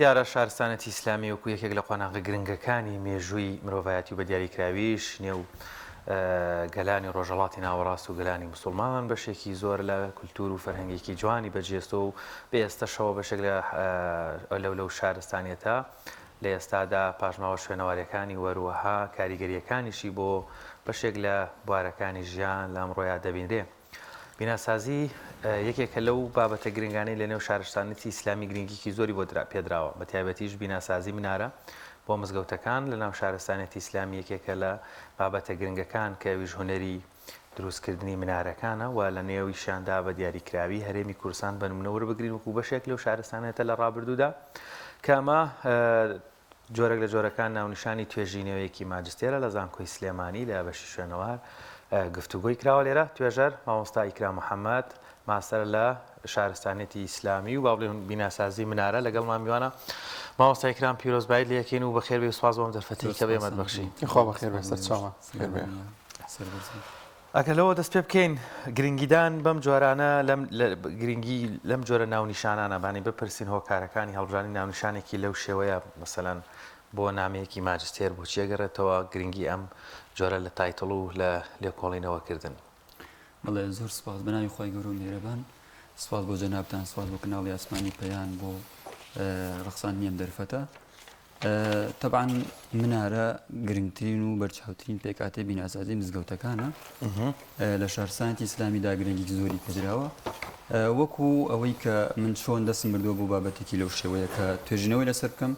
دیارە شارستانێتی ئیسلامی وەکو یەکێک لە قۆناغە گرنگەکانی مێژووی مرۆڤایەتی و بە دیاریکراویش نێو گەلانی ڕۆژهەڵاتی ناوەڕاست و گەلانی موسڵمان بەشێکی زۆر لە کولتوور و فەرهەنگێکی جوانی بەجێستووە و بە ئێستەشەوە بەشێک لە لەو لەو شارستانیەتە لە ئێستادا پاشماوە شوێنەواریەکانی وەروەها کاریگەریەکانیشی بۆ بەشێک لە بوارەکانی ژیان لە ئەمڕۆیا دەبینرێ. بیناسازی یەکێکە لەو بابەتە گرنگانەی لەنێو شارستانیەتی ئیسلامی گرنگیکی زۆری بۆ پێدراوە، بە تایبەتیش بیناسازی منارە بۆ مزگەوتەکان لەناو شارستانیەتی ئیسلامی یەکێکە لە بابەتە گرنگەکان کە ئەویش هونەری دروستکردنی منارەکانە و لە نێویشیاندا بە دیاریکراوی هەرێمی کوردستان بە نمونە وەربگرین وەکو بەشێک لەو شارستانیەتە لە ڕابردوودا کە ئەمە جۆرێک لە جۆرەکان ناونیشانی توێژینەوەیەکی ماجستێرە لە زانکۆی سلێمانی لە بەشی شوێنەوار گفتوگۆی کراوە لێرە توێژەر مامۆستا ئیکرام محەممەد ماستەر لە شارستانیەتی ئیسلامی و با بڵێن بیناسازی منارە لەگەڵمان میوانە مامۆستا ئیکرام پیرۆزبایی لەکەین و بەخێر بێ سپاس بۆم دەرفەتی کە بێمەت بەخشی خوا بەخێر بێ سەرچاوە خێر بێ. ئەگەر لەوە دەست پێ بکەین گرنگیدان بەم جۆرانە لەم گرنگی لەم جۆرە ناونیشانانە بانی بپرسین هۆکارەکانی هەڵبژاردنی ناونیشانێکی لەو شێوەیە مەسەلەن بۆ نامەیەکی ماجستێر بۆچی ئەگەڕێتەوە گرنگی ئەم جۆرە لە title و لە لێکۆڵینەوە کردن؟ بەڵێ زۆر سپاس بەناوی خوای گەورە و میهرەبان سپاس بۆ جەنابتان سپاس بۆ کەناڵی ئاسمانی پەیان بۆ ڕەخساندنی ئەم دەرفەتە تەبعەن منارە گرنگترین و بەرچاوترین پێکهاتەی بیناسازی مزگەوتەکانە لە شارستانێتی ئیسلامیدا گرنگێکی زۆری پێدراوە وەکو ئەوەی کە من چۆن دەستم بردووە بۆ بابەتێکی لەو شێوەیە کە توێژینەوەی لەسەر بکەم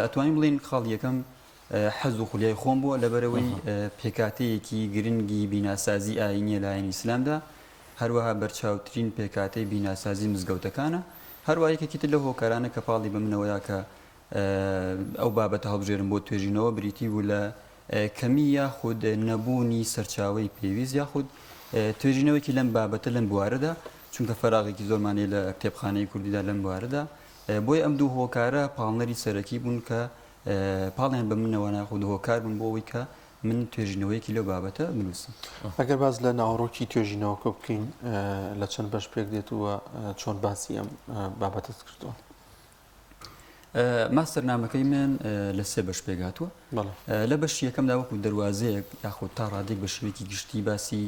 ئەتوانین بڵین خاڵ یەکەم حەز و خولیای خۆم بووە لەبەرەوەی پێکاتەیەکی گرنگی بیناسازی ئاینیە لایەنی ئیسلامدا هەروەها بەرچاوترین پێکهاتەی بیناسازی مزگەوتەکانە، هەروەها یەکێکی تر لەو هۆکارانە کە پاڵی بە منەوەیا کە ئەو بابەتە هەڵبژێرم بۆ توێژینەوە بریتی بوو لە کەمی یاخود نەبوونی سەرچاوەی پێویست یاخود توێژینەوەیەکی لەم بابەتە لەم بوارەدا چونکە فەراغێکی زۆرمان هەیە لە کتێبخانەی کوردیدا لەم بوارەدا بۆیە ئەم دوو هۆکارە پاڵنەری سەرەکی بوون کە پاڵیان بە منەوە ناخود هۆکار بوون بۆ ئەوەی کە من توێژینەوەیەکی لەو بابەتە بنووسم. ئەگەر باس لە ناوەڕۆکی توێژینەوەکە بکەین لە چەند بەش پێک دێت و چۆن باسی ئەم بابەتەت کردووە؟ ماستەرنامەکەی من لە سێ بەش پێک هاتووە. لە بەشی یەکەمدا وەکو دەروازەیەک یاخود تا ڕادەیەک بە شێوەیەکی گشتی باسی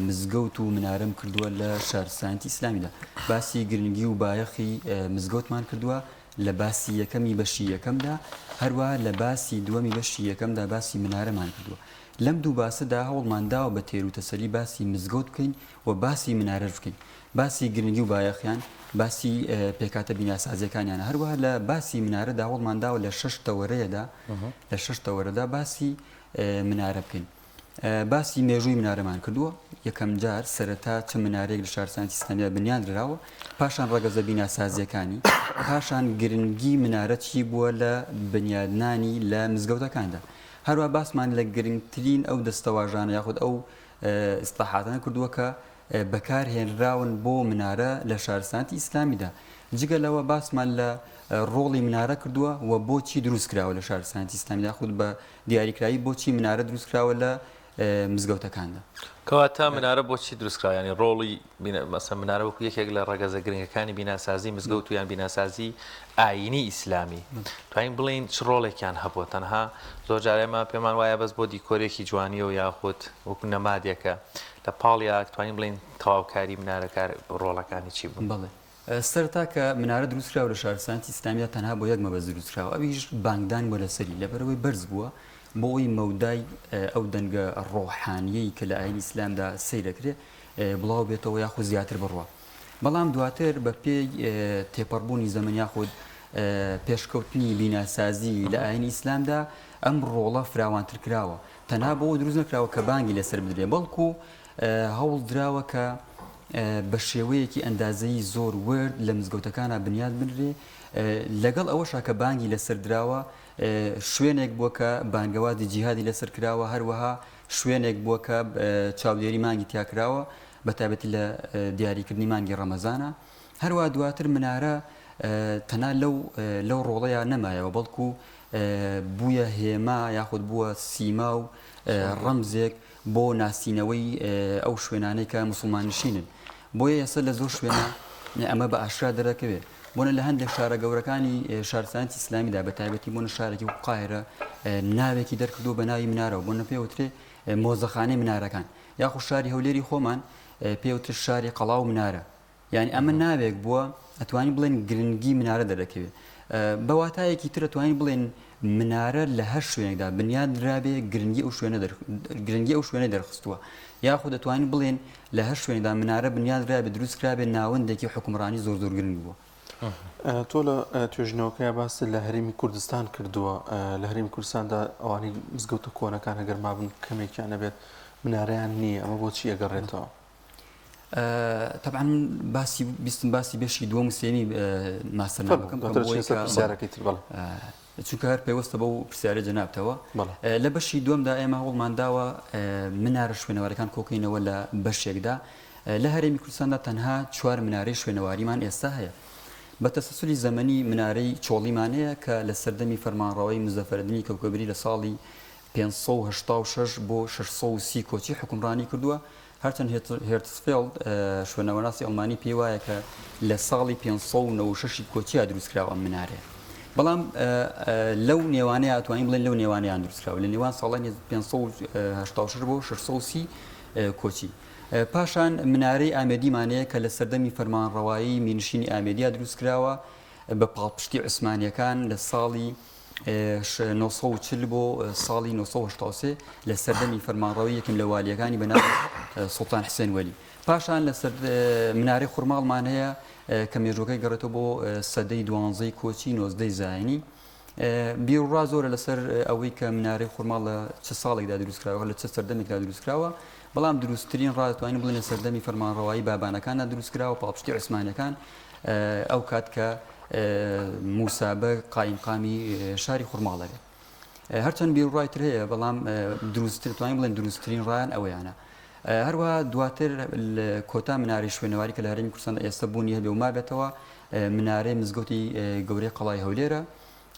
مزگەوت و منارەم کردووە لە شارستانیەتی ئیسلامیدا. باسی گرنگی و بایەخی مزگەوتمان کردووە لە باسی یەکەمی بەشی یەکەمدا، هەروەها لە باسی دووەمی بەشی یەکەمدا باسی منارەمان کردووە. لەم دوو باسەدا هەوڵمان داوە بە تێروتەسەلی باسی مزگەوت بکەین و باسی منارەش بکەین. باسی گرنگی و بایەخیان، باسی پێکهاتە بیناسازییەکانیان. هەروەها لە باسی منارەدا هەوڵمان داوە لە شەش تەوەرەیەدا لە شەش تەوەرەدا باسی منارە بکەین. باسی مێژووی منارەمان کردووە، یەکەم جار سەرەتا چ منارەیەک لە شارستانیەتی ئیسلامیدا بنیان دراوە، پاشان ڕەگەزە بیناسازییەکانی، پاشان گرنگی منارە چی بووە لە بنیادنانی لە مزگەوتەکاندا. هەروەها باسمان لە گرنگترین ئەو دەستەواژانە یاخود ئەو ئیستلاحاتانە کردووە کە بەکار هێنراون بۆ منارە لە شارستانیەتی ئیسلامیدا. جگە لەوە باسمان لە ڕۆڵی منارە کردووە و بۆچی دروست کراوە لە شارستانیەتی ئیسلامیدا یاخود بە دیاریکراوی بۆچی منارە دروستکراوە لە مزگەوتەکاندا؟ کەواتە منارە بۆچی دروستکراوە؟ یانی ڕۆڵی مەسەن منارە وەکو یەکێک لە ڕەگەزە گرنگەکانی بیناسازی مزگەوت و یان بیناسازی ئایینی ئیسلامی توانین بڵێین چ ڕۆڵێکیان هەبووە؟ تەنها زۆر جار ئێمە پێمان وایە بەس بۆ دیکۆرێکی جوانیە و یاخود وەکو نەمادێکە لە پاڵیا توانین بڵێین تەواوکاری منارەکە ڕۆڵەکانی چی بوون؟ بەڵێ سەرەتا کە منارە دروست کراوە لە شارستانیەتی ئیسلامیدا تەنها بۆ یەک مەبەست دروست کراوە ئەویش بانگدان بووە لەسەری لەبەرئەوەی بەرز بووە بۆ ئەوەی مەودای ئەو دەنگە ڕۆحانیەی کە لە ئاینی ئیسلامدا سەیر دەکرێ بڵاو بێتەوە یاخود زیاتر بڕوا بەڵام دواتر بە پێی تێپەڕبوونی زەمەن یاخود پێشکەوتنی بیناسازی لە ئاینی ئیسلامدا ئەم ڕۆڵە فراوانتر کراوە تەنها بۆ دروست نەکراوە کە بانگی لەسەر بدرێ بەڵکو هەوڵ دراوە کە بە شێوەیەکی ئەندازەیی زۆر ورد لە مزگەوتەکانا بنیات بنرێ، لەگەڵ ئەوەشا کە بانگی لەسەر دراوە، شوێنێک بووە کە بانگەوازی جیهادی لەسەر کراوە، هەروەها شوێنێک بووە کە چاودێری مانگی تیا کراوە، بە تایبەتی لە دیاریکردنی مانگی ڕەمەزانا. هەروەها دواتر منارە تەنها لەو لەو ڕۆڵەیا نەمایەوە، بەڵکو بوویە هێما یاخود بووە سیما و ڕەمزێک بۆ ناسینەوەی ئەو شوێنانەی کە موسڵمان نشینن. بۆیە ئێستا لە زۆر شوێنا ئەمە بە ئاشکرا دەرەکەوێ. بۆنە لە هەندێک شارە گەورەکانی شارستانیەتی ئیسلامیدا بە تایبەتی بۆنە شارێکی وەکو قاهیرە ناوێکی دەرکردووە بە ناوی منارەوە بۆنە پێ وترێ مۆزەخانەی منارەکان یاخود شاری هەولێری خۆمان پێ وترێ شاری قەڵا و منارە یانی ئەمە ناوێک بووە ئەتوانین بڵێن گرنگی منارە دەردەکەوێت. بە واتایەکی تر ئەتوانین بڵێن منارە لە هەر شوێنێکدا بنیاد نرابێ گرنگی ئەو شوێنە گرنگی ئەو شوێنە دەرخستووە یاخود دەتوانین بڵێن لە هەر شوێنێکدا منارە بنیاد نرابێ دروست کرابێ ناوەندێکی حکومڕانی زۆر زۆر گرنگ بووە. تۆ لە توێژینەوەکەیا باست لە هەرێمی کوردستان کردووە، لە هەرێمی کوردستاندا ئەوانەی مزگەوتە کۆنەکان ئەگەر مابن کەمێکیان نەبێت منارەیان نییە، ئەمە بۆچی ئەگەڕێتەوە؟ تەبعەن من باسی بیستم باسی بەشی دووەم و سێمی ماستەرنامەکەم بکەم بۆی کە پرسیارەکەی تر بەڵێ چونکە هەر پەیوەستە بەو پرسیارە جەنابتەوە لە بەشی دووەمدا ئێمە هەوڵمان داوە منارە شوێنەوارەکان کۆکەینەوە لە بەشێکدا لە هەرێمی کوردستاندا تەنها چوار منارەی شوێنەواریمان ئێستا هەیە بە تەسەسولی زەمەنی منارەی چۆڵیمان هەیە کە لە سەردەمی فەرمانڕەوای مزەفەرەدینی کەوکەبری لە ساڵی 586 بۆ 630 کۆچی حکومڕانی کردووە هەرچەند هێرتزفێڵد شوێنەوارناسی ئەڵمانی پێی وایە کە لە ساڵی 596 ی کۆچییا دروستکراوە ئەم منارەیە بەڵام لەو نێوانەیە ئەتوانین بڵێن لەو نێوانەیان دروستکراوە لە نێوان ساڵانی 586 بۆ 630 کۆچی. پاشان منارەی ئامێدیمان هەیە کە لە سەردەمی فەرمانڕەوایی میرنشینی ئامێدیا دروستکراوە بە پاڵپشتی عوسمانیەکان لە ساڵی 940 بۆ ساڵی 983 لە سەردەمی فەرمانڕەوەی یەکەم لە والیەکانی بە ناوی سوڵتان حسێن وەلی. پاشان لەسەر منارەی خورماڵمان هەیە کە مێژووەکەی گەڕێتەوە بۆ سەدەی دوانزەی کۆچی نۆزدەی زایینی. بیروڕا زۆرە لەسەر ئەوەی کە منارەی خورماڵ لە چ ساڵێکدا دروستکراوە لە چ سەردەمێکدا دروستکراوە بەڵام دروستترین ڕا دەتوانین بڵێن لە سەردەمی فەرمانڕەوایی بابانەکاندا دروستکراوە پاڵپشتی عوسمانیەکان ئەو کات کە موسا بەگ قایمقامی شاری خورماڵە بێت. هەرچەند بیروڕای تر هەیە بەڵام دروستتر توانین بڵێن دروستترین ڕایان ئەوەیانە. هەروە دواتر کۆتا منارەی شوێنەواری کە لە هەرێمی کوردستان ئێستا بوونی هەبێ و مابێتەوە منارەی مزگەوتی گەورەی قەڵای هەولێرە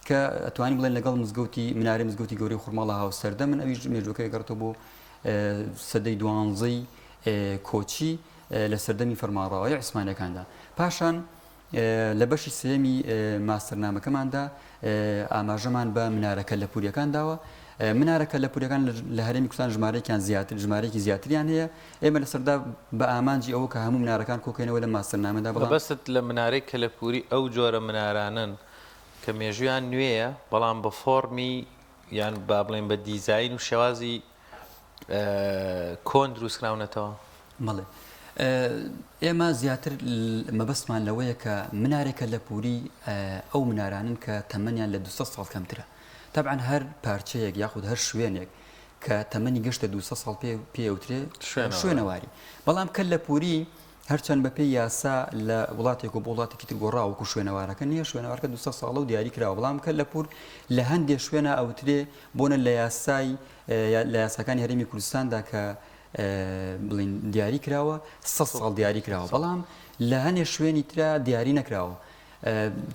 کە ئەتوانین بڵێن لەگەڵ مزگەوتی منارەی مزگەوتی گەورەی خورماڵە هاوسەردەمن ئەویش مێژوەکەی گەڕێتەوە بۆ سەدەی دوانزەی کۆچی لە سەردەمی فەرمانڕەوایی عوسمانیەکاندا. پاشان لە بەشی سێیەمی ماستەرنامەکەماندا ئاماژەمان بە منارە کەلەپووریەکان داوە. منارە کەلەپووریەکان لە هەرێمی کوردستان ژمارەیەکیان زیاتر ژمارەیەکی زیاتریان هەیە. ئێمە لەسەردا بە ئامانجی ئەوە کە هەموو منارەکان کۆکەینەوە لەم ماستەرنامەدا بەڵام مەبەستت لە منارەی کەلەپووری ئەو جۆرە منارانەن کە مێژوویان نوێیە بەڵام بە فۆڕمی یان با بڵێین بە دیزاین و شێوازی کۆن دروستکراونەتەوە؟ بەڵێ. ئێمە زیاتر مەبەستمان لەوەیە کە منارێک کەلەپووری ئەو منارانەن کە تەمەنیان لە 200 ساڵ کەمترە. تەبعەن هەر پارچەیەک یاخود هەر شوێنێک کە تەمەنی گەشتە 200 ساڵ پێ پێوترێ شوێنەواری. بەڵام کەلەپووری هەرچەند بەپێی یاسا لە وڵاتێک و بۆ وڵاتێکی تر گۆڕاوە وەکو شوێنەوارەکە نییە، شوێنەوارەکە 200 ساڵە و دیاری کراوە، بەڵام کەلەپوور لە هەندێ شوێنا ئەوترێ بۆنە لە یاسای لە یاساکانی هەرێمی کوردستاندا کە بڵین دیاری کراوە سە ساڵ دیاری کراوە بەڵام لە هەنێ شوێنی ترا دیاری نەکراوە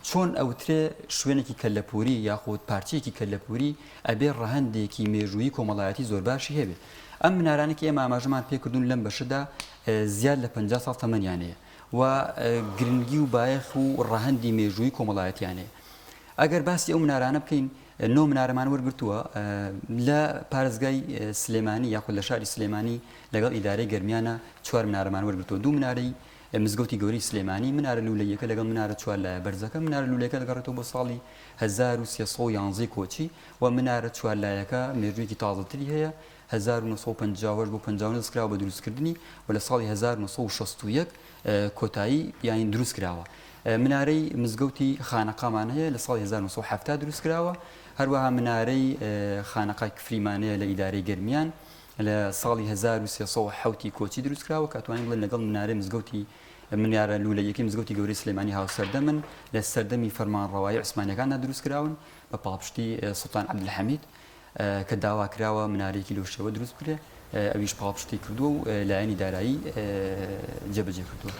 چۆن ئەوترێ شوێنێکی کەلەپوری یاخود پارچەیەکی کەلەپوری ئەبێ ڕەهەندێکی مێژوویی کۆمەڵایەتی زۆر باشی هەبێ ئەم منارانە کە ئێمە ئاماژەمان پێکردوون لەم بەشەدا زیاد لە 50 ساڵ تەمەنیان هەیە و گرنگی و بایەخ و ڕەهەندی مێژوویی کۆمەڵایەتیان هەیە ئەگەر باسی ئەو منارانە بکەین نۆ منارەمان وەرگرتووە لە پارێزگای سلێمانی یاخود لە شاری سلێمانی لەگەڵ ئیدارەی گەرمیانە چوار منارەمان وەرگرتووە دوو منارەی مزگەوتی گەورەی سلێمانی منارە لوولەییەکە لەگەڵ منارە چوار لایە بەرزەکە منارە لوولەیەکە دەگەڕێتەوە بۆ ساڵی 1311 کۆچی و منارە چوار لایەکە مێژوویەکی تازەتری هەیە 1958 بۆ 59 دەستکراوە بە دروستکردنی و لە ساڵی 1961 کۆتایی یانی دروست کراوە. منارەی مزگەوتی خانەقامان هەیە لە ساڵی 1970 دروست کراوە، هەروەها منارەی خانەقای کفریمان هەیە لە ئیدارەی گەرمیان لە ساڵی 1307 ی کۆچی دروست کراوە کە ئەتوانین بڵێین لەگەڵ منارەی مزگەوتی منارە لوولەییەکەی مزگەوتی گەورەی سلێمانی هاوسەردەمن لە سەردەمی فەرمانڕەوایی عوسمانیەکاندا دروست کراون بە پاڵپشتی سوڵتان عەبدولحەمید. کە داوا کراوە منارەیەکی لەو شێوە دروست بکرێ ئەویش پاڵپشتی کردووە و لایەنی دارایی جێبەجێ کردووە.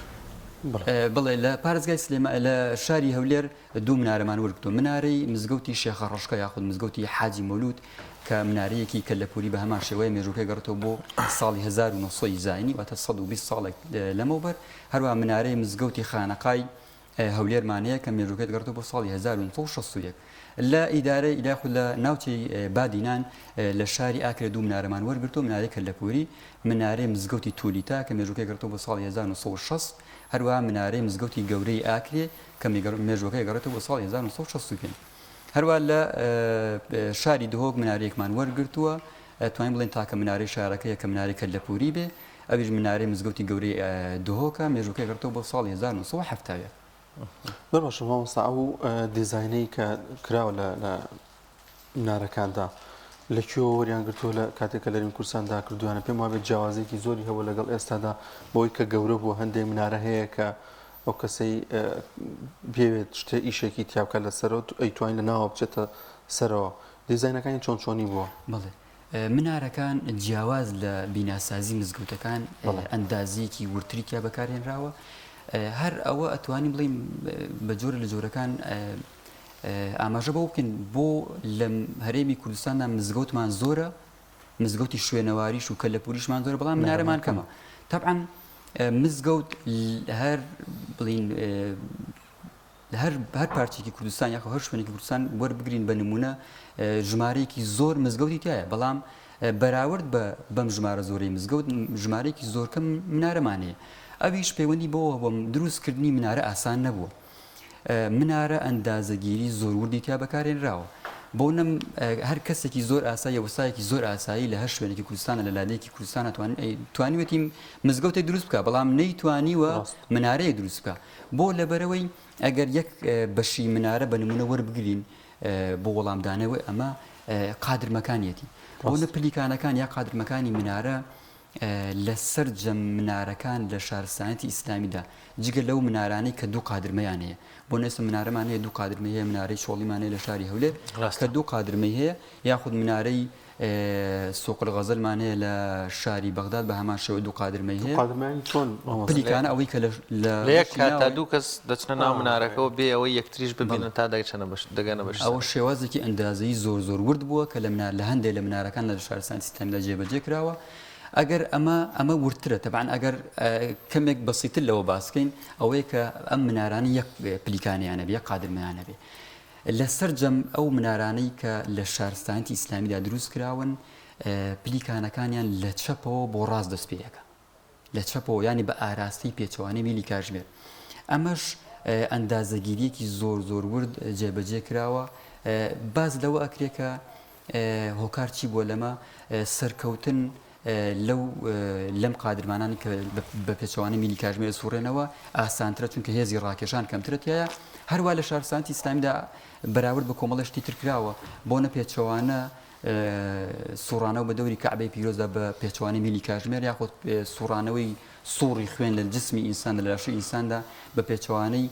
بڵێ لە پارێزگای سلێما لە شاری هەولێر دوو منارەمان وەرگرتووە منارەی مزگەوتی شێخە ڕەشکە یاخود مزگەوتی حاجی مەولود کە منارەیەکی کەلەپوری بە هەمان شێوەیە مێژووەکەی گەڕێتەوە بۆ ساڵی 1900 زایینی واتە 120 ساڵێک لەمەوبەر هەروەها منارەی مزگەوتی خانەقای. هەولێرمان هەیە کە مێژووەکەی دەگەڕێتەوە بۆ ساڵی 1961. لە ئیدارەی یاخود لە ناوچەی بادینان لە شاری ئاکرێ دوو منارەمان وەرگرتووە، منارەی کەلەپووری، منارەی مزگەوتی تولیتا کە مێژووەکەی گەڕێتەوە بۆ ساڵی 1960، هەروەها منارەی مزگەوتی گەورەی ئاکرێ کە مێژووەکەی گەڕێتەوە بۆ ساڵی 1965. هەروەها لە شاری دهۆک منارەیەکمان وەرگرتووە، توانین بڵێین تاکە منارەی شارەکەیە کە منارەی کەلەپووری بێ، ئەویش منارەی مزگەوتی گەورەی دهۆکە، مێژووەکەی گەڕێتەوە بۆ ساڵی 1971. زۆر باشە مامۆستا ئەو دیزاینەی کە کراوە لە لە منارەکاندا لە کوێوە وەریان گرتووە لە کاتێک کە لەریم کوردستاندا کردویانە پێم وابێت جیاوازێکی زۆری هەبوو لەگەڵ ئێستادا بۆی کە گەورە بووە هەندێک منارە هەیە کە ئەو کەسەی بێوێت شتێ ئیشێکی تیاکە لەسەرەوە ئەیتوانین لە ناوە بچێتە سەرەوە دیزاینەکانی چۆن چۆنی بووە؟ بەڵێ منارەکان جیاواز لە بیناسازی مزگەوتەکان ئەندازیەکی وردتری تیا بەکارهێنراوە هەر ئەوە ئەتوانین بڵێین بە جۆرە لە جۆرەکان ئاماژە بەوە بکەین بۆ لە هەرێمی کوردستاندا مزگەوتمان زۆرە مزگەوتی شوێنەواریش و کەلەپوریشمان زۆرە بەڵام منارەمان کەمە تەبعەن مزگەوت هەر بڵین لە هەر هەر پارچێکی کوردستان یاخۆ هەر شوێنێکی کوردستان وەربگرین بە نمونە ژمارەیەکی زۆر مزگەوتی تایە بەڵام بەراورد بە بەم ژمارە زۆرەی مزگەوت ژمارەیەکی زۆر کەم منارەمان هەیە ئەویش پەیوەندی بەوە هەبووە دروستکردنی منارە ئاسان نەبووە منارە ئەندازەگیری زۆر وردی تیا بەکارهێنراوە بۆ نم هەر کەسێکی زۆر ئاسایی وەسایەکی زۆر ئاسایی لە هەر شوێنێکی کوردستانە لە لادێکی کوردستانە توانیوێتی مزگەوتێک دروست بکە بەڵام نەیتوانیوە منارەیەک دروست بکە بۆ لەبەرئەوەی ئەگەر یەک بەشی منارە بە نمونە وەربگرین بۆ وەڵامدانەوەی ئەمە قادرمەکانیەتی بۆ نە پلیکانەکان یا قادرمەکانی منارە لە سەرجەم منارەکان لە شارستانیەتی ئیسلامیدا جگە لەو منارانەی کە دوو قادرمەیان هەیە بۆ نێستا منارەمان هەیە دوو قادرمەی هەیە منارەی چۆڵیمان هەیە لە شاری هەولێر کە دوو قادرمەی هەیە یاخود منارەی سوق الغزلمان هەیە لە شاری بەغداد بە هەمان شێوە دوو قادرمەی هەیە. قادرمەیانی چۆن مامۆستا؟ پلیکانە ئەوەی کە لە لە یەک کاتدا دوو کەس دەچنە ناو منارەکەوە بێ ئەوەی یەکتریش ببینن تا دەچنە بەش دەگەنە بەشی ئەوە شێوازێکی ئەندازەیی زۆر زۆر ورد بووە کە لە منار لە هەندێ لە منارەکان لە شارستانی سیستەمدا جێبەجێ کراوە ئەگەر ئەمە ئەمە وردترە تەبعەن ئەگەر کەمێک بەسیتر لەوە باس کەین ئەوەیە کە ئەم منارانە یەک پلیکانیان هەبێ یەک قادرمەیان هەبێ لە سەرجەم ئەو منارانەی کە لە شارستانیەتی ئیسلامیدا دروست کراون، پلیکانەکانیان لە چەپەوە بۆ ڕاست دەست پێ ئەکا. لە چەپەوە یانی بە ئاراستەی پێچەوانەی میلی کاژمێر. ئەمەش ئەندازەگیرییەکی زۆر زۆر ورد جێبەجێ کراوە. باس لەوە ئەکرێ کە هۆکار چی بووە لەمە؟ سەرکەوتن لەو لەم قادرمانانی کە بە پێچەوانەی میلی کاژمێر سوڕێنەوە ئاسانترە چونکە هێزی ڕاکێشان کەمترە تایە هەروە لە شارستانیەتی ئیسلامیدا بەراورد بە کۆمەڵی شتی تر کراوە بۆ نە پێچەوانە سوڕانەوە بە دەوری کەعبەی پیرۆزدا بە پێچەوانەی میلی کاژمێر یاخود سوڕانەوەی سوڕی خوێن لە جسمی ئینسان لە لاشەی ئینساندا بە پێچەوانەی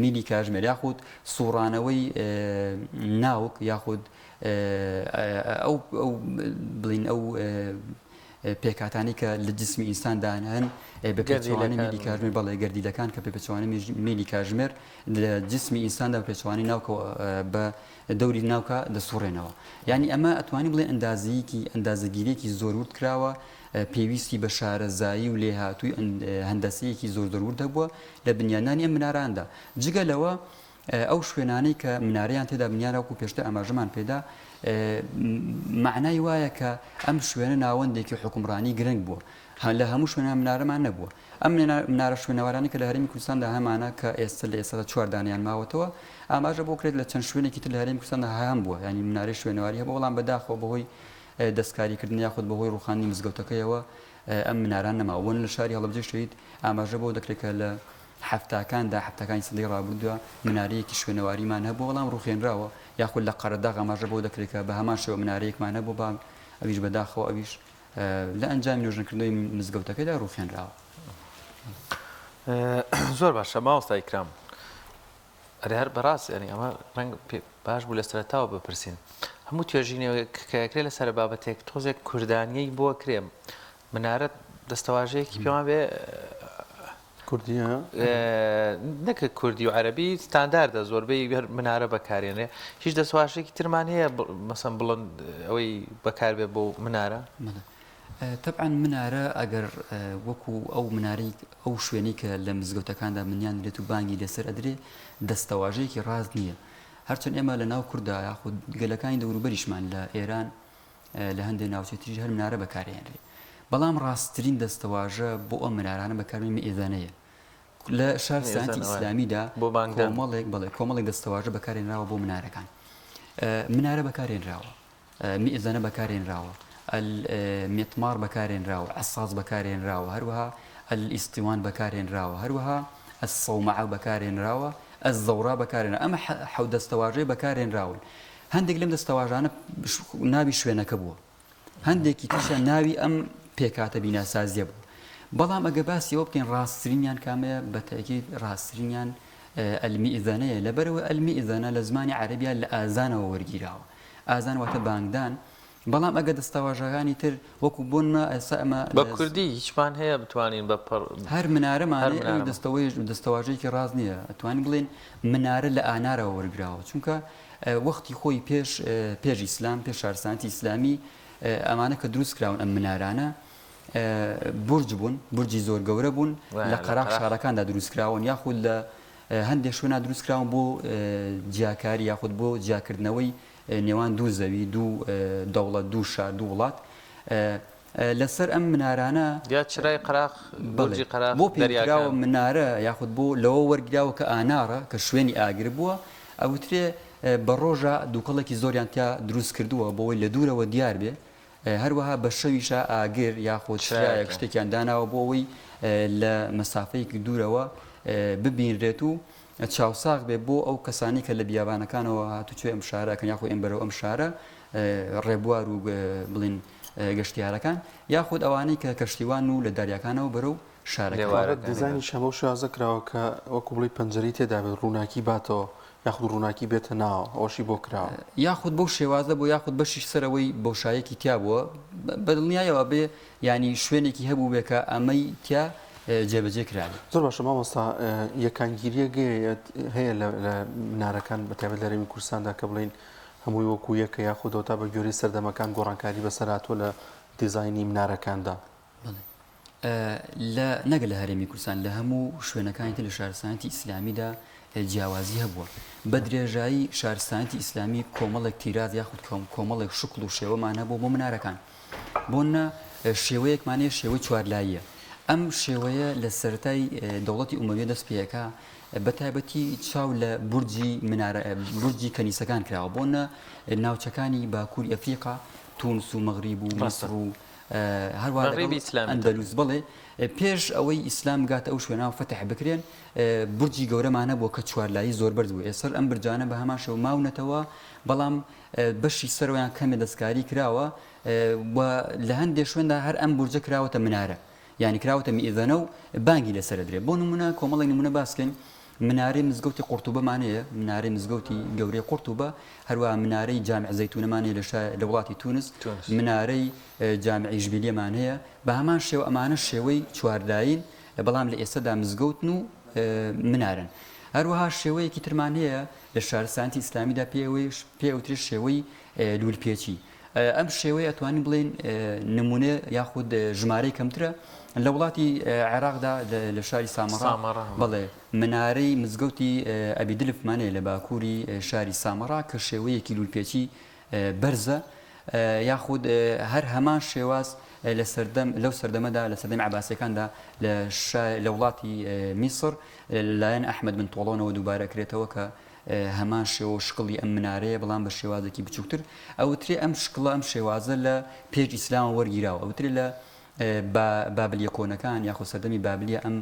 میلی کاژمێر یاخود سوڕانەوەی ناوک یاخود ئەو بڵین ئەو پێکهاتانەی کە لە جسمی ئینساندا هەن بە پێچەوانەی میلی کاژمێر بەڵێ گەردیلەکان کە پێچەوانەی میلی کاژمێر لە جسمی ئینساندا بە پێچەوانەی ناوکەوە بە دەوری ناوکە دەسوڕێنەوە یعنی ئەمە ئەتوانی بڵێ ئەندازەیەکی ئەندازەگیریەکی زۆر ورد کراوە پێویستی بە شارەزایی و لێهاتووی هەندەسەیەکی زۆر زۆر ورد هەبووە لە بنیادنانی ئەم مناراندا جگە لەوە ئەو شوێنانەی کە منارەیان تێدا بنیارا وەکو پێشتر ئاماژەمان پێدا مەعنای وایە کە ئەم شوێنە ناوەندێکی حوکمڕانی گرنگ بووە لە هەموو شوێنان منارەمان نەبووە ئەم منارە شوێنەوارانی کە لە هەرێمی کوردستاندا هەمانە کە ئێستا لە ئێستادا چوار دانیان ماوەتەوە ئاماژە بۆ کرێت لە چەند شوێنێکی تر لە هەرێمی کوردستاندا هەم بووە یانی منارەی شوێنەواری هەبوو بەڵام بەداخەوە بەهۆی دەستکاریکردن یاخود بەهۆی ڕووخاندنی مزگەوتەکەیەوە ئەم مناران نەماوە بۆ لە شاری هەڵەبجەی شەهید ئاماژە بۆ دەکرێت کە لە حەفتاکاندا، حەفتاکانی سەدەی ڕابردووە، منارەیەکی شوێنەواریمان هەبووە، بەڵام ڕووخێنراوە، یاخود لە قەرەداغ ئاماژە بەوە دەکرێت کە بە هەمان شێوە منارەیەکمان هەبووە، بەڵام ئەویش بەداخەوە ئەویش لە ئەنجامی نۆژەنکردنەوەی مزگەوتەکەیدا ڕووخێنراوە. زۆر باشە مامۆستا ئیکرام، ئەرێ هەر بەڕاست یانی ئەمە ڕەنگ باش بوو لە سەرەتاوە بپرسین، هەموو توێژینەوەیەک کە ئەکرێ لەسەر بابەتێک تۆزێک کوردانیی بۆ ئەکرێ، منارە دەستەواژەیەکی پێمان بێ کوردیە؟ نەک کوردی و عەرەبی ستانداردە زۆربەی هەر منارە بەکارێنێ هیچ دەستواشێکی ترمان هەیە مەسەن بڵند ئەوەی بەکاربێ بۆ منارە؟ تەبعەن منارە ئەگەر وەکو ئەو منارەی ئەو شوێنەی کە لە مزگەوتەکاندا منیان درێت و بانگی لەسەر ئەدرێ دەستەواژەیەکی ڕاست نییە هەرچەند ئێمە لە ناو کووردا یاخود گەلەکانی دەوروبەریشمان لە ئێران لە هەندێک ناوچەی تریش هەر منارە بەکارهێنرێ بەڵام ڕاستترین دەستەواژە بۆ ئەم منارانە بەکاربێن مئذەنەیە لە شارستانیەتی ئیسلامیدا کۆمەڵێک بەڵێ کۆمەڵێک دەستەواژە بەکارهێنراوە بۆ منارەکان منارە بەکارهێنراوە میئزەنە بەکارهێنراوە، المطمار بەکارهێنراوە، عصاص بەکارهێنراوە، هەروەها الاسطوان بەکارهێنراوە، هەروەها الصومعە بەکارهێنراوە، الزەوڕا بەکارهێنراوە. ئەمە حەوت دەستەواژەیە بەکارهێنراون. هەندێک لەم دەستەواژانە ناوی شوێنەکە بووە، هەندێکی تریشیان ناوی ئەم پێکهاتە بیناسازییە بووە. بەڵام ئەگەر باسی ئەوە بکەین ڕاستترینیان کامەیە، بە تەئکید ڕاستترینیان المیئذەنەیە، لەبەرئەوەی المیئذەنە لە زمانی عەرەبییا لە ئازانەوە وەرگیراوە. ئازان واتە بانگدان، بەڵام ئەگەر دەستەواژەکانی تر وەکو بۆ نمونە ئێستا ئەمە بە کوردی هیچمان هەیە بتوانین بە پڕ هەر منارەمان هەیە ئەوی دەستەوەی دەستەواژەیەکی ڕاست نییە ئەتوانین بڵێین منارە لە ئانارەوە وەرگراوە چونکە وەختی خۆی پێش پێش ئیسلام پێش شارستانیەتی ئیسلامی ئەمانە کە دروست کراون ئەم منارانە بورج بوون بورجی زۆر گەورە بوون لە قەراخ شارەکاندا دروست کراون یاخود لە هەندێک شوێنا دروست کراون بۆ جیاکاری یاخود بۆ جیاکردنەوەی نێوان دوو زەوی، دوو دەوڵەت، دوو شار، دوو وڵات. لەسەر ئەم منارانە. یا چرای قەراخ، بورجی قەراخ بۆ پێوتراوە منارە یاخود بۆ لەوە وەرگیراوە کە ئاناڕە کە شوێنی ئاگر بووە، ئەوترێ بە ڕۆژە دووکەڵێکی زۆریان تیا دروست کردووە بۆوەی لە دوورەوە دیار بێ، هەروەها بە شەویشا ئاگر یاخود چرایەک شتێکیان داناوە بۆ ئەوەی لە مەسافەیەکی دوورەوە ببینرێت و چاوساغ بێ بۆ ئەو کەسانی کە لە بیابانەکانەوە هاتوچۆی ئەم شارە ئەکەن یاخود ئێن بەرەو ئەم شارە ڕێبوار و بڵین گەشتیارەکان یاخود ئەوانەی کە کەشتیوان و لە داریاکانەوە بەرەو شارەکان. دیزاینیش هەم بەو شێوازە کراوە کە وەکو بڵێی پەنجەرەی تێدا بێت ڕووناکی باتەوە یاخود ڕووناکی بێتە ناوە ئەوەشی بۆ کراوە. یاخود بەو شێوازە بوو یاخود بەشی سەرەوەی بۆشایەکی تیا بووە بە دڵنیایەوە بێ یانی شوێنێکی هەبووبێ کە ئەمەی تیا جێبەجێ کرابێ. زۆر باشە مامۆستا یەکانگیریەک هەیە لە منارەکان بە تایبەت لە هەرێمی کوردستاندا کە بڵێین هەمووی وەکو یەکە یاخود ئەوەتا بە گوێرەی سەردەمەکان گۆڕانکاری بەسەر هاتووە لە دیزاینی منارەکاندا؟ بەڵێ لە نەک لە هەرێمی کوردستان لە هەموو شوێنەکانی تر لە شارستانیەتی ئیسلامیدا جیاوازی هەبووە بە درێژایی شارستانیەتی ئیسلامی کۆمەڵێک تیراز یاخود کۆمەڵێک شکڵ و شێوەمان هەبوو بۆ منارەکان بۆنە شێوەیەکمان هەیە شێوەی چوارلاییە ئەم شێوەیە لە سەرەتای دەوڵەتی ئومەویە دەست پێەکە بە تایبەتی چاو لە بورجی منارە بورجی کەنیسەکان کراوە بۆنە ناوچەکانی باکووری ئەفریقا تونس و مەغریب و میسر و هەروە ئەندەلوس بڵێ پێش ئەوەی ئیسلام بگاتە ئەو شوێنە و فەتح بکرێن بورجی گەورەمان هەبووە کە چوارلایی زۆر بەرز بوو ئێستا ئەم برجانە بە هەمان شێوە ماونەتەوە بەڵام بەشی سەرەوەیان کەمێ دەستکاری کراوە و لە هەندێک شوێندا هەر ئەم بورجە کراوەتە منارە یانی کراوەتە میئذەنە و بانگی لەسەر ئەدرێ بۆ نمونە کۆمەڵێک نمونە باس کەین منارەی مزگەوتی قورتوبەمان هەیە منارەی مزگەوتی گەورەی قورتوبە هەروەها منارەی جامع زەیتونەمان هەیە لە شا لە وڵاتی تونس منارەی جامع ئیشبیلیەمان هەیە بە هەمان شێوە ئەمانە شێوەی چوارداین بەڵام لە ئێستادا مزگەوتن و منارن هەروەها شێوەیەکی ترمان هەیە لە شارستانیەتی ئیسلامیدا پێ ئەوترێ شێوەی لوولپێچی. ئەم شێوەیە ئەتوانین بڵێین نمونە یاخود ژمارەی کەمترە لە وڵاتی عێراقدا لە شاری سامەڕا بەڵێ منارەی مزگەوتی ئەبی دلفمان هەیە لە باکووری شاری سامەڕا کە شێوەیەکی لوولپێچی بەرزە یاخود هەر هەمان شێواز لە سەردەم لەو سەردەمەدا لە سەردەمی عەباسیەکاندا لە لە وڵاتی میسر لەلایەن ئەحمەد بن تۆڵۆنەوە دووبارە کرێتەوە کە هەمان شێوە و شکڵی ئەم منارەیە بەڵام بە شێوازێکی بچووکتر ئەوترێ ئەم شکڵە ئەم شێوازە لە پێش ئیسلامەوە وەرگیراوە ئەوترێ لە بابلیە کۆنەکان یاخود سەردەمی بابلیە ئەم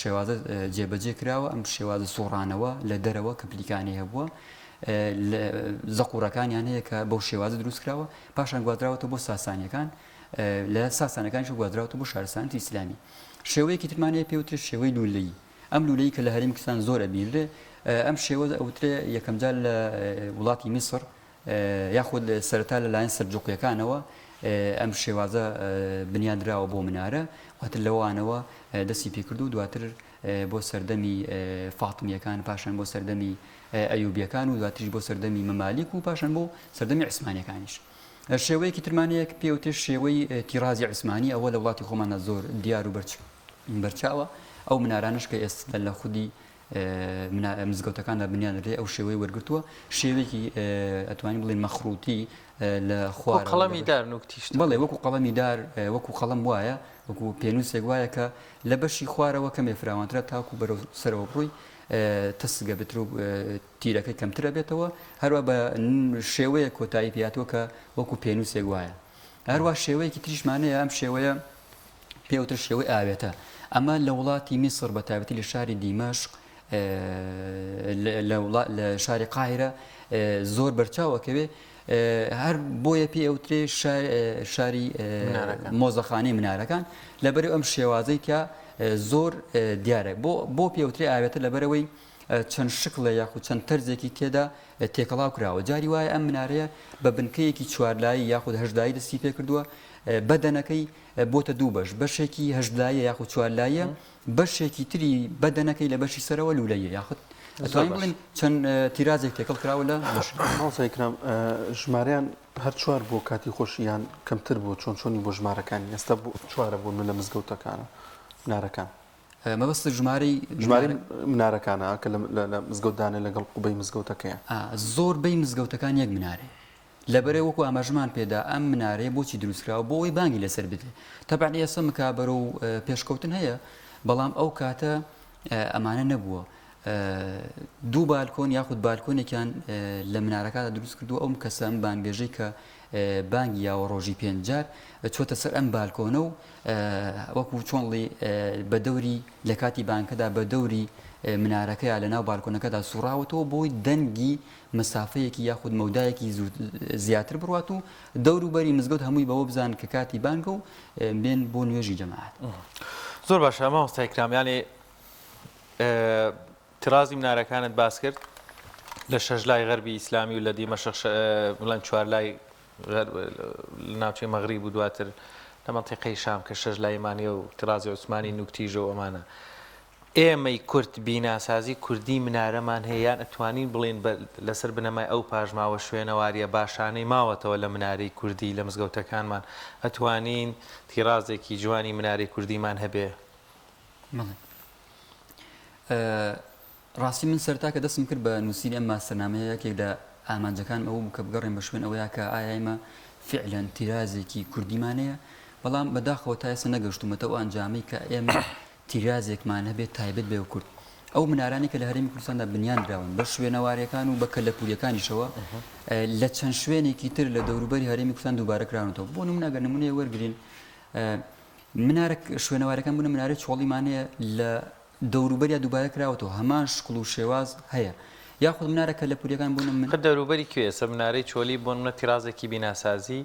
شێوازە جێبەجێ کراوە ئەم شێوازە سوڕانەوە لە دەرەوە کە پلیکانی هەبووە زەقورەکانیان هەیە کە بەو شێوازە دروست کراوە پاشان گوازراوەتە بۆ ساسانیەکان لە ساسانەکانیش گوازراوەتە بۆ شارستانیەتی ئیسلامی شێوەیەکی ترمان هەیە پێوترێت شێوەی لولەیی ئەم لولەی کە لە هەرێمی کوردستان زۆر ئەبینرێ ئەم شێوە ئەوترێ یەکەمجار لە وڵاتی میسر یاخود سەرەتا لەلایەن سەلجوقیەکانەوە ئەم شێوازە بنیادراوە بۆ منارە واتر لەوانەوە دەستی پێکرد و دواتر بۆ سەردەمی فاتمیەکان پاشان بۆ سەردەمی ئەیوبیەکان و دواتریش بۆ سەردەمی مەمالیک و پاشان بۆ سەردەمی عوسمانیەکانیش. شێوەیەکی ترمان هەیە کە پێوترێ شێوەی تیڕازی عوسمانی، ئەوە لە وڵاتی خۆماندا زۆر دیار و بەرچاوە، ئەو منارانەش کە ئێستا لە خودی مزگەوتەکاندا بنیان دەنرێ ئەو شێوەی وەرگرتووە، شێوەیەکی ئەتوانین بڵێین مەخروتی لە خوارەوە قەڵەمی دار نوک تیژتر. بەڵێ وەکو قەڵەمی دار وەکو قەڵەم وایە، وەکو پێنووسێک وایە کە لە بەشی خوارەوە کەمێ فراوانترە تاکو بەرەو سەرەوە بڕۆی تەسک ئەبێتر و تیرەکەی کەمتر ئەبێتەوە، هەروا بە شێوەیەک کۆتایی پێهاتووە کە وەکو پێنووسێک وایە. هەروا شێوەیەکی تریشمان هەیە، ئەم شێوەیە پێوتر شێوەی ئاوێتە. ئەمە لە وڵاتی میسر بە تایبەتی لە شاری دیمەشق لە شاری قاهیرە زۆر بەرچاو ئەکەوێ. هەر بۆیە پێ ئەوترێ شاری مۆزەخانەی منارەکان لەبەرئ ئەم شێوازەی تیا زۆر دیارە. بۆ پێوترێ ئاوێتە لەبەرئەوەی چەند شکڵێ یاخود چەند تەرزێکی تێدا تێکەڵاو کراوە. جاری وایە ئەم منارەیە بە بنکەیەکی چوارلایی یاخود هەشتلایی دەستی پێکردووە، بەدەنەکەی بۆتە دوو بەش، بەشێکی هەشتلاییە یاخود چوارلاییە، بەشێکی تری بەدەنەکەی لە بەشی سەرەوە لوولەییە یاخود ئەتوانین بڵێین چەند تیرازێک تێکەڵ کراوە لە بەش. مامۆستا ئیکرام ژمارەیان هەر چوار بووە کاتی خۆشی یان کەمتر بووە چۆن چۆنی بۆ ژمارەکانی ئێستا چوارە بوون لە مزگەوتەکانە منارەکان؟ مەبەستت ژمارەی ژمارەی منارەکانە کە لە مزگەوت دانێ لەگەڵ قوبەی مزگەوتەکەیە. زۆربەی مزگەوتەکان یەک منارەیە. لەبەرئ وەکو ئاماژەمان پێدا ئەم منارەیە بۆچی دروست کراوە بۆ ئەوەی بانگی لەسەر بدرێ. تەبعەن ئێستا مکابەرە و پێشکەوتن هەیە بەڵام ئەو کاتە ئەمانە نەبووە. دوو بالکۆن یاخود بالکۆنێکیان لە منارەکەدا دروست کردووە ئەو کەسە ئەم بانگبێژەی کە بانگی یاوە ڕۆژی پێنج جار چۆتە سەر ئەم بالکۆنە و وەکو چۆنڵی بە دەوری لە کاتی بانکەدا بە دەوری منارەکەیا لە ناو بالکۆنەکەدا سوڕاوەتەوە بۆی دەنگی مەسافەیەکی یاخود مەودایەکی زیاتر بڕات و دەور و بەری مزگەوت هەمووی بەوە بزان کە کاتی بانگە و بێن بۆ نوێژی جەماعەت. زۆر باشە مامۆستای کرام یانێ ترازی منارەکانت باس کرد لە شەش لای غەربی ئیسلامی و لە دیمەشق بڵێن چوار لای لە ناوچەی مەغریب و دواتر لە مەنتیقەی شام کە شەش لای مانیە و ترازی عوسمانی نوکتیژە و ئەمانە ئێمەی کورد بیناسازی کوردی منارەمان هەیە یان ئەتوانین بڵێین لەسەر بنەمای ئەو پاشماوە شوێنەواریە باشانەی ماوەتەوە لە منارەی کوردی لە مزگەوتەکانمان ئەتوانین تیرازێکی جوانی منارەی کوردیمان هەبێ؟ بەڵێ ڕاستی من سەرەتا کە دەستم کرد بە نووسینی ئەم ماستەرنامەیە یەکێک لە ئامانجەکانم ئەوە بوو کە بگەڕێم بە شوێن ئەوەیا کە ئایا ئێمە فیعلەن تیرازێکی کوردیمان هەیە بەڵام بەداخەوە تا ئێستا نەگەشتوومەتە ئەو ئەنجامەی کە ئێمە تیرازێکمان هەبێت تایبەت بێ کورد ئەو منارانەی کە لە هەرێمی کوردستاندا بنیان دراون بە شوێنەوارەکان و بە کەلەپوریەکانیشەوە لە چەند شوێنێکی تر لە دەوروبەری هەرێمی کوردستان دووبارە کراونەتەوە بۆ نمونە ئەگەر نمونەیە وەرگین منارە شوێنەوارەکان بوونە منارەی چۆڵیمان هەیە لە دەوروبەریا دووبارە کراوەتەوە هەمان شکڵ و شێواز هەیە یاخود منارە کەلەپوریەکان بوونە من. خە دەوروبەری کوێ ئێستا منارەی چۆلی بۆ نمونە تیرازێکی بیناسازی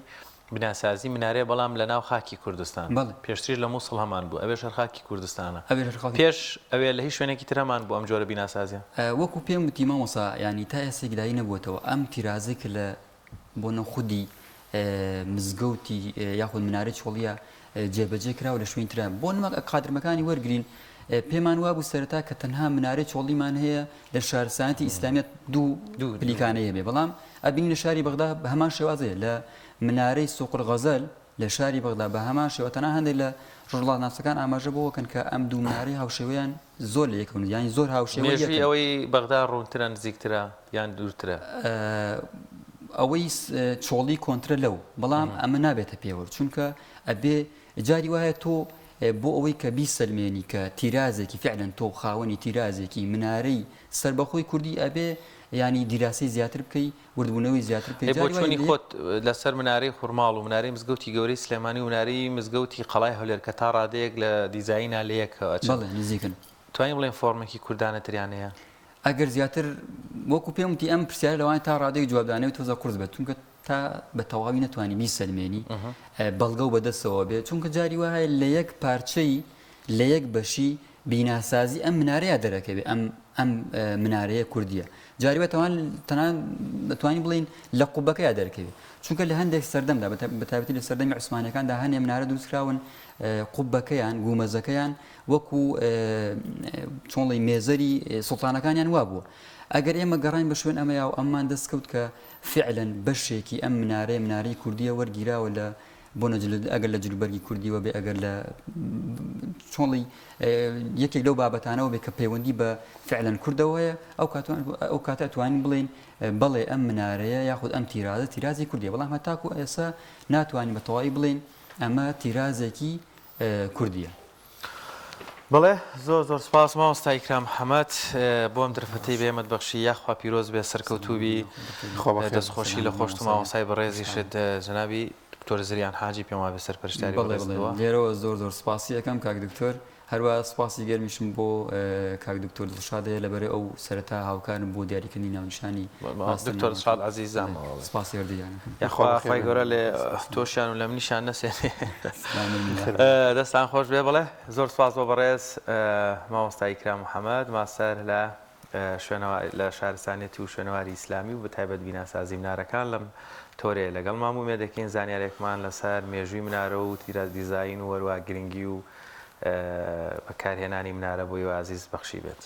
بیناسازی منارەیە بەڵام لە ناو خاکی کوردستان بەڵێ. پێشتریش لە موسڵ هەمان بوو ئەوێش هەر خاکی کوردستانە ئەوێش هەر خاکی. پێش ئەوێ لە هیچ شوێنێکی تر هەمان بوو ئەم جۆرە بیناسازیە؟ وەکو پێم وتی مامۆستا یانی تا ئێستا یەکلایی نەبووەتەوە ئەم تیرازەی کە لە بۆ نە خودی مزگەوتی یاخود منارەی چۆڵیە جێبەجێ کراوە لە شوێنی ترە بۆ نمە قادرمەکانی وەرگین پێمان وابوو سەرەتا کە تەنها منارەی چۆڵیمان هەیە لە شارستانەتی ئیسلامیت دوو دوو پلیکانەی هەبێ بەڵام ئەبین لە شاری بەغدا بە هەمان شێوازەیە لە منارەی سوق الغزال لە شاری بەغدا بە هەمان شێوە تەنها هەندێک لە ڕۆژهەڵاتناسەکان ئاماژە بەوە کەن کە ئەم دوو منارەی هاوشێوەیان زۆر لە یەکەوە نزیک یانی زۆر هاوشێوەی مێژووی یەکن. ئەوەی بەغدا ڕوونترە نزیکترە یان دوورترە؟ ئەوەی چۆڵی کۆنترە لەو بەڵام ئەمە نابێتە پێوەر چونکە ئەبێ جاری وایە تۆ بۆ ئەوەی کە بیسەلمێنی کە تیرازێکی فعلەن تۆ خاوەنی تیرازێکی منارەی سەربەخۆی کوردی ئەبێ یانی دیراسەی زیاتر بکەی وردبوونەوەی زیاتر بکەی ئەی جاری وایە بۆچوونی لە یەک خۆت لەسەر منارەی خورماڵ و منارەی مزگەوتی گەورەی سلێمانی و منارەی مزگەوتی قەڵای هەولێر کە تا ڕادەیەک لە دیزاینا لە یەک ئەچن بەڵێ نزیکن. توانین بڵێین فۆرمێکی کوردانەتریان هەیە؟ ئەگەر زیاتر وەکو پێم وتی ئەم پرسیارە لەوانەیە تا ڕادەیەک جوابدانەوەی تۆزە قورس بێت چونکە تا بە تەواوی نەتوانی بیسەلمێنی بەڵگە و بەدەستەوە بێت چونکە جاری وا هەیە لە یەک پارچەی لە یەک بەشی بیناسازی ئەم منارەیە دەرەکەوێ ئەم. ئەم منارەیە کوردیە جاری وە تەوان تەنان دەتوانین بڵین لە قوبەکەیا دەرکەوێت چونکە لە هەندێک سەردەمدا بەتایبەتی لە سەردەمی عوسمانەکاندا هەنێ منارە دروستکراون قوبەکەیان گومەزەکەیان وەکو چۆنڵی مێزەری سوڵتانەکانیان وابووە ئەگەر ئێمە گەڕین بە شوێن ئەمەیا و ئەممان دەستکەوت کە فعلەن بەشێکی ئەم منارەیە منارەی کوردیە وەرگیراوە لە بۆ ئەگەر لە جلوبەرگی کوردیوە بێ ئەگەر لە چۆڵی یەکێک لەو بابەتانەوە بێ کە پەیوەندی بە فعلەن کوردەوە هەیە ئەو کاتوان ئەو کاتە توانین بڵێین بەڵێ ئەم منارەیە یاخود ئەم تیرازە تیرازی کوردیە بەڵام هەتاکو ئێستا ناتوانین بە تەواوی بڵێین ئەمە تیرازێکی کوردیە. بەڵێ زۆر زۆر سپاس مامۆستا ئیکرام محەمەد بۆ ئەم دەرفەتەی بە ئێمەت بەخشی یاخوا پیرۆز بێ سەرکەوتوو بی دەستخۆشی لە خۆشت و مامۆستای بەڕێزیشت جەنابی دکتۆر زریان حاجی پێم وابێ سەرپەرشتیاری بەڵێ بەڕێزت بەڵێ بووە. لێرەوە زۆر زۆر سپاسی ئەکەم کاک دکتۆر هەروا سپاسی گەرمیشم بۆ کاک دکتۆر دڵشاد هەیە لەبەرئ ئەو سەرەتا هاوکارم بۆ دیاریکردنی ناونیشانی ماستەر دکتۆر نامەکەم دڵشاد عەزیزم بەڵێ سپاسی هەردوویان ئەکەم. یاخوا خوای گەورە لێ تۆشیان و لە منیشیان نەسێنێ. ئامین یا رب. دەستان خۆش بێ بەڵێ زۆر سپاس بۆ بەڕێز مامۆستا ئیکرام محەمەد ماستەر لە شوێنەوار لە شارستانیەت و شوێنەواری ئیسلامی و بەتایبەت بیناسازی منارەکان لەم تۆرەیە لەگەڵمان بوو مێدەکەین زانیارێکمان لەسەر مێژووی منارە و تیرا دیزاین و وەروا گرنگی و بەکارهێنانی منارە بۆ ئیوە ئازیز بەخشی بێت.